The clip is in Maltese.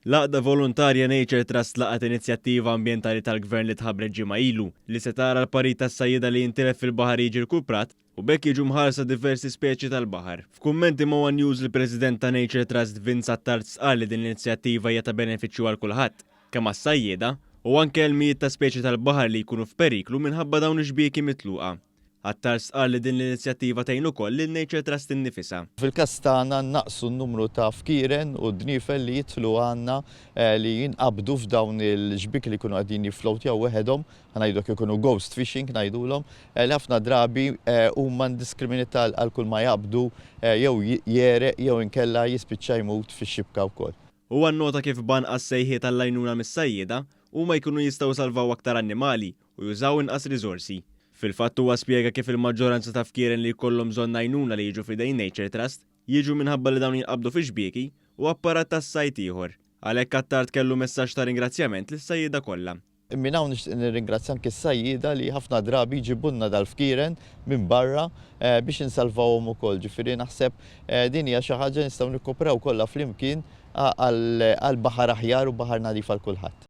L-għaqda volontarja Nature Trust laqgħet inizjattiva ambjentali tal-Gvern li tħabbret ġimgħa ilu li se tara l-parit tas-sajjieda li jintilef fil-baħar jiġi rkuprat u b'hekk jiġu mħarsa diversi speċi tal-baħar. F'kummenti ma' one News il-President ta' Nature Trust Vince Attard stqarr li din l-inizjattiva hija ta' benefiċċju għal kulħadd, kemm għas-sajjieda u anke għal mijiet ta' speċi tal-baħar li jkunu f'periklu minħabba dawn ix-xbieki mitluqa. Attard stqarr li din l-inizjattiva tgħin ukoll lil Nature Trust innifisha. Fil-każ tagħna nnaqqsu n-numru ta' fkieren u dniefel li jidħlu għandna li jinqabdu f'dawn il-xbieki li jkunu qegħdin jifflowtjaw weħedhom, ħa ngħidu hekk ikunu ghost fishing ngħidulhom, li ħafna drabi huma indiskriminat għal kull ma jaqbdu jew jegħreq jew inkella jispiċċa jmut fix-xibka wkoll. Huwa nnota kif b'anqas sejħiet għall-għajnuna mis-sajjieda, huma jkunu jistgħu jsalvaw aktar annimali u jużaw inqas riżorsi. Fil-fatt huwa spjega kif il-maġġoranza ta' fkieren li jkollhom bżonn għajnuna li jiġu f'idejn Nature Trust jiġu minħabba li dawn jinqabdu fi xbieki u apparat tas-sajd ieħor. Għalhekk Attard kellu messaġġ ta' ringrazzjament lis-sajjieda kollha. Minn hawn nixtieq nirringrazzja anki s-sajjieda li ħafna drabi jġibulna dal-fkieren minn barra biex insalvawhom ukoll. Ġifieri naħseb din hija xi ħaġa li nistgħu nikkooperaw kollha flimkien għal baħar aħjar u baħar nadif għal kulħadd.